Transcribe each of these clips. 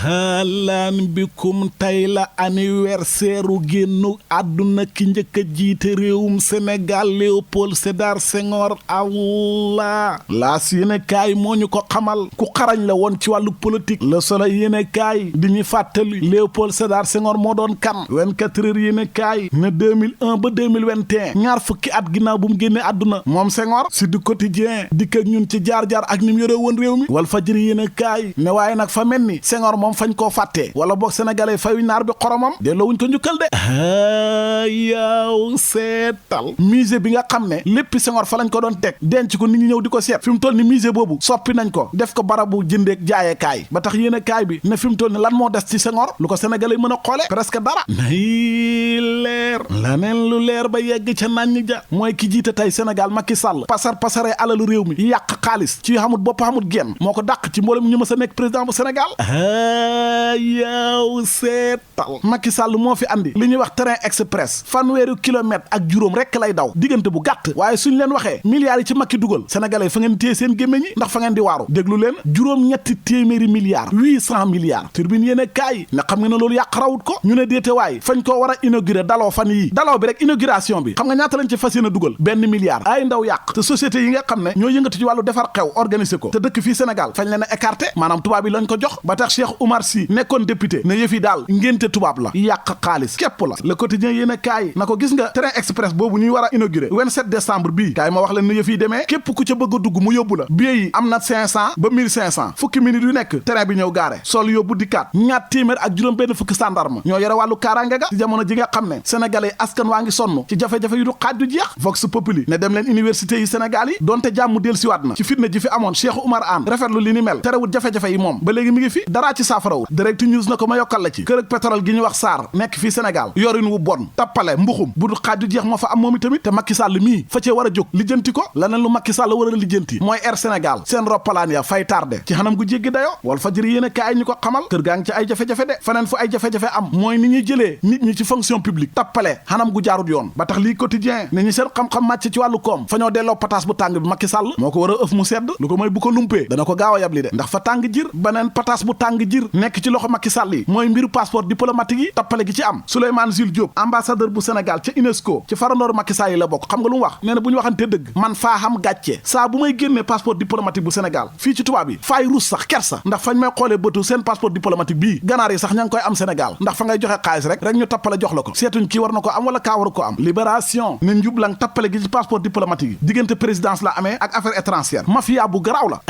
halaan bikum tey la anniversaire u génnu àdduna ki njëkk a jiite réewum Sénégal Léopold Sédar Senghor. Allah laas yéene kaay moo ñu ko xamal ku xarañ la woon ci wàllu politique. Le Soleil yéene kaay di ñu fàttali Léopold Sédar Senghor moo doon kan. 24 heures yéene kaay ne 2001 ba 2021 ñaar fukki at ginnaaw bu mu génnee àdduna moom Senghor. si du quotidien dikk ak ñun ci jaar-jaar ak ni mu yore woon réew mi. Walf Fadjri yéene kaay ne waaye nag fa mel ni Senghor moom fañ koo fàttee wala boog sénégalais fayu naar bi xoromam delloo wuñ ko njukkal de. yaw seetal musée bi nga xam ne lépp Senghor fa lañ ko doon teg denc ko nit ñi ñëw di ko seet fi mu toll ni musée boobu soppi nañ ko def ko barabu jëndeek jaayee kaay ba tax yéene kaay bi ne fi mu toll ni lan moo des ci Senghor lu ko sénégalais mën a xoole presque dara nay leer laneen lu leer ba yegg ca naan ñi ja mooy ki jiite tey Sénégal Macky Sall pasaree alalu réew mi yàq xaalis ci xamut bopp xamut genn moo ko dàq ci mboolem ñu mës a nekk président bu Sénégal. yaw seetal Macky Sall moo fi andi li ñuy wax train express fanweeri kilomètre ak juróom rekk lay daw diggante bu gàtt waaye suñ leen waxee milliards yi ci Macky dugal sénégalais fa ngeen téye seen gémmiñ ñi ndax fa ngeen di waaru déglu leen juróom-ñetti téeméeri milliards 800 milliards turbine yéen kaay ne xam nga ne loolu yàq rawut ko ñu ne déete waay fañ koo war a inauguré daloo fan yii daloo bi rek inauguration bi xam nga ñaata lañ ci fas yéene dugal benn milliard ay ndaw yàq te société yi nga xam ne ñoo yëngatu ci wàllu defar xew organiser ko te dëkk fii Sénégal fañ leen a écarté maanaam tubaab yi lañ ko jox ba tax Cheikh Oumar Sy nekkoon député ne yëf yi daal ngénte tubaab la yàq xaalis képp la le quotidien yéen a kaay na ko gis nga train express boobu ñuy war a inauguré 27 décembre bii kaay ma wax leen ne yëf yi demee képp ku ca bëgg a dugg mu yóbbu la billet yi am na 500 ba 1500 fukki minutes yu nekk train bi ñëw gaare sol yóbbu dikkaat ñaat téeméer ak juróom benn fukki sandarma ñoo yore wàllu kaaraange ga ci jamono ji nga xam ne sénégalais askan waa ngi sonn ci jafe-jafe yu du xaaj du jeex vox populi ne dem leen université yi Sénégal yi donte jàmm del siwaat na ci fitna ji fi amoon Cheikh Oumar Anne rafetlu li ni mel terewut jafe-jafe yi moom ba léegi mi ngi fi daraa ci saafarawut direct news na ko ma yokkal la ci kër ak pétrole gi ñu wax SAR nekk fii Sénégal yorin wu bon tappale mbuxum bu du xaaj du jeex moo fa am moom itamit te Macky Sall mii fa cee war a jóg lijjanti ko laneen lu Macky Sall war a lijjanti mooy Air Sénégal seen roppalaan ya fay tardé ci xanam gu jéggi dayoo Walf Fadjri yéen a kaay ñu ko xamal kër gaa ngi ci ay jafe-jafe de faneen fu ay jafe-jafe am mooy ni ñuy jëlee nit ñi ci fonction publique tappale xanam gu jaarut yoon ba tax lii quotidien ne ñi seen xam-xam màcc ci wàllu koom fa ñoo delloo pataas bu tàng bi Macky Sall moo ko war a ëf mu sedd lu ko mooy bu ko lumpee dana ko gaaw a yabli de ndax fa tàng jir beneen pataas bu tàng jir nekk ci loxo Macky Sall yi mooy mbiru passeport diplomatique yi tappale gi ci am Souleymane Jules Diop ambassadeur bu Sénégal ca UNESCO ci farandooru Macky Sall yi la bokk xam nga lu mu wax nee na bu ñu waxante dëgg man faa xam gàcce saa bu may génnee passeport diplomatique bu Sénégal fii ci tubaab yi faay ruus sax kersa ndax fañ may xoolee bëtu seen passeport diplomatique bii ganaar yi sax ña ngi koy am Sénégal ndax fa ngay joxe xaalis rek ñu tappale jox la ko seetuñ kii war na ko am wala kaa waru ko am libération ne njublang tappale gi ci passeport diplomatique yi diggante présidence la amee ak affaire étrangère mafia bu garaaw la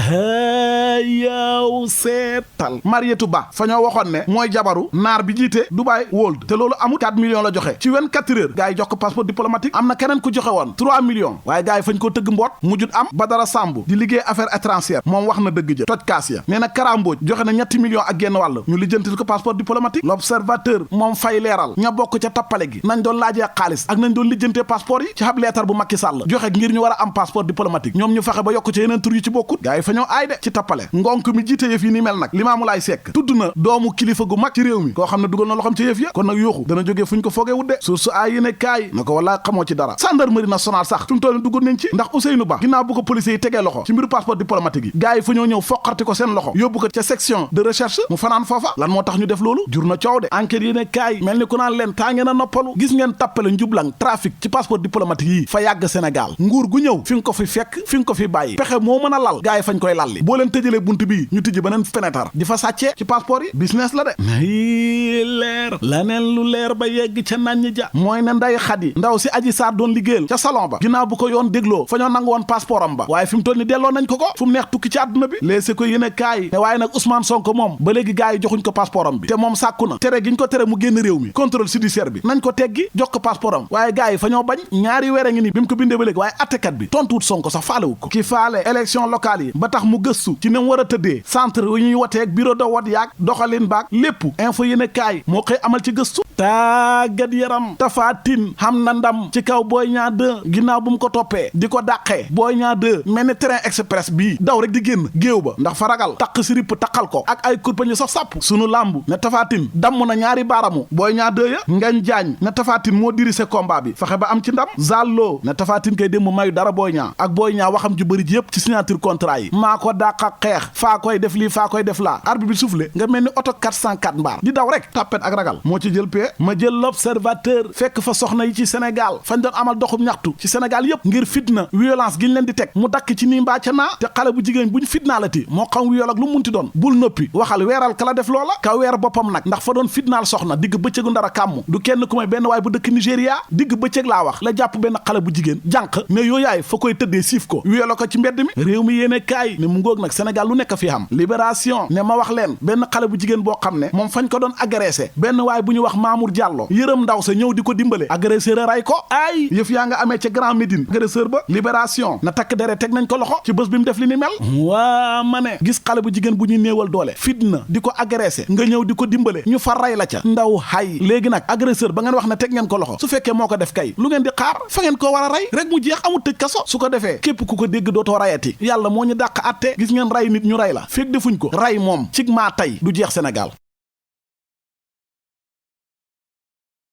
yaw seetal Marietou Ba fa ñoo waxoon ne mooy jabaru naar bi jiite Dubai World te loolu amul 4 millions la joxe ci 24 heures gars yi jox ko passeport diplomatique am na keneen ku joxe woon 3 millions waaye gars yi fañ koo tëgg mboot mujjut am Badara Samb di liggéey affaire étrangère moom wax na dëgg ja toj kaas ya nee na Karambooj joxe na 3 millions ak genn wàll ñu lijjantil ko passeport diplomatique l'observateur moom fay leeral ña bokk ca tappale gi nañ doon laajee xaalis ak nañ doon lijjantee passeport yi ci ab leetar bu Macky Sall joxe ngir ñu war a am passeport diplomatique ñoom ñu fexe ba yokk ca yeneen tur yu ci bokkut gars yi fa ñoo aay de ci tappale ngonk mi jiite yëf yi ni mel nag Limaamulaay Sekk tudd na doomu kilifa gu mag ci réew mi koo xam ne dugal na loxam ci yëf ya kon nag yooxu dana jógee fu ñu ko foogee wudde source ay yéene kaay na ko wala xamoo ci dara gendarmerie nationale sax fi mu toll ni duggoon nañ ci ndax Ousseynou Ba ginnaaw bu ko policiers yi tegee loxo ci mbiru passeport diplomatique yi gars yi fa ñoo ñëw foqarti ko seen loxo yóbbu ko ca section de recherche mu fanaan foofa lan moo tax ñu def loolu jur na coow de enquête yéene kaay mel ni ku naan leen taa ngeen a noppalu gis ngeen tappale njublang trafic ci passeport diplomatique yi fa yàgg Sénégal nguur gu ñëw fi nga ko fi fekk fi nga ko fi bàyyi pexe moo mën a lal gars yi fañ koy lalli boo leen tëjalee bunt bii ñu tëj beneen fenêtre di fa sàccee ci passeport yi business la de nay leer laneen lu leer ba yegg ca nañ ja mooy ne Ndeye Khady ndaw si Adji Sarr doon liggéeyal ca salon ba ginnaaw bu ko yoon dégloo fa ñoo nangu woon passeport am ba waaye fi mu toll ni delloo nañ ko fu mu neex tukki ci àdduna bi léegi ko yéene kaay ne waaye nag Ousmane Sonko moom ba léegi gars yi joxuñ ko passeport am bi te moom sàkku na tere giñ ko tere mu génn réew mi contrôle judiciaire bi nañ ko teggi jox ko passeport am waaye gars yi fa ñoo bañ ñaari weer a ngi ni bi mu ko bindee ba léegi waaye attekat bi tontuwut Sonko sax faalewu ko ki faale élection locale yi ba tax mu gëstu ci ne mu war a tëddee centre yu ñuy woteeg bureau de vote yaag doxalin baag lépp info yéene kaay moo xëy amal ci gëstu tàggat yaram Tapha Tine xam na ndam ci kaw Boy Niang 2 ginnaaw bu mu ko toppee di ko dàqee Boy Niang 2 mel ni train express bii daw rek di génn géew ba ndax fa ragal taq sirip taqal ko ak ay kurpañu saf sàpp sunu làmb ne Tapha Tine damm na ñaari baaramu Boy Niang 2 ya Ngagne Diagne ne Tapha Tine moo dirigé combat bi fexe ba am ci ndam Zallo ne Tapha Tine kay démb mayu dara Boy Niang ak Boy Niang waxam ju bëri ji yëpp ci signature contrat yi maa ko dàq ak xeex faa koy def lii faa koy def laa arbitre bi soufflé nga mel ni oto 404 mbaar di daw rek tàppet ak ragal moo ci jël pee ma jël l'observateur fekk fa soxna yi ci Sénégal fañ doon amal doxum ñaxtu ci Sénégal yëpp ngir fitna violence gi ñu leen di teg mu dakk ci nii mbaa ca naa te xale bu jigéen buñ fitnaalati moo xam viol ak lu munti doon bul noppi waxal weeral ka la def loola ka weer boppam nag ndax fa doon fitnaal soxna digg bëccëgu ndara kàmmu du kenn ku may benn waay bu dëkk Nigéria digg bëccëg laa wax la jàpp benn xale bu jigéen jànq ne yooyaay fa koy tëddee siif ko wiyolo ko ci mbedd mi réew mi yéene kaay ne mu ngoog nag Sénégal lu nekk fi xam libération ne ma wax leen benn xale bu jigéen boo xam ne moom fañ ko doon agressé benn waay bu ñu wax Mamour Diallo yërëm ndaw sa ñëw di ko dimbale agresseur a ray ko ay yëf yaa nga amee ca Grand Médine agresseur ba libération na takk dere teg nañ ko loxo ci bés bi mu def li ni mel waa ma ne gis xale bu jigéen bu ñuy néewal doole fitna di ko agressé nga ñëw di ko dimbale ñu fa ray la ca ndaw hay léegi nag agresseur ba ngeen wax ne teg ngeen ko loxo su fekkee moo ko def kay lu ngeen di xaar fa ngeen koo war a rey rek mu jeex amul tëj kaso su ko defee képp ku ko dégg dootoo rayati yàlla moo ñu dàq atte gis ngeen ray nit ñu ray la fekk defuñ ko ray moom cig maa tey du jeex Sénégal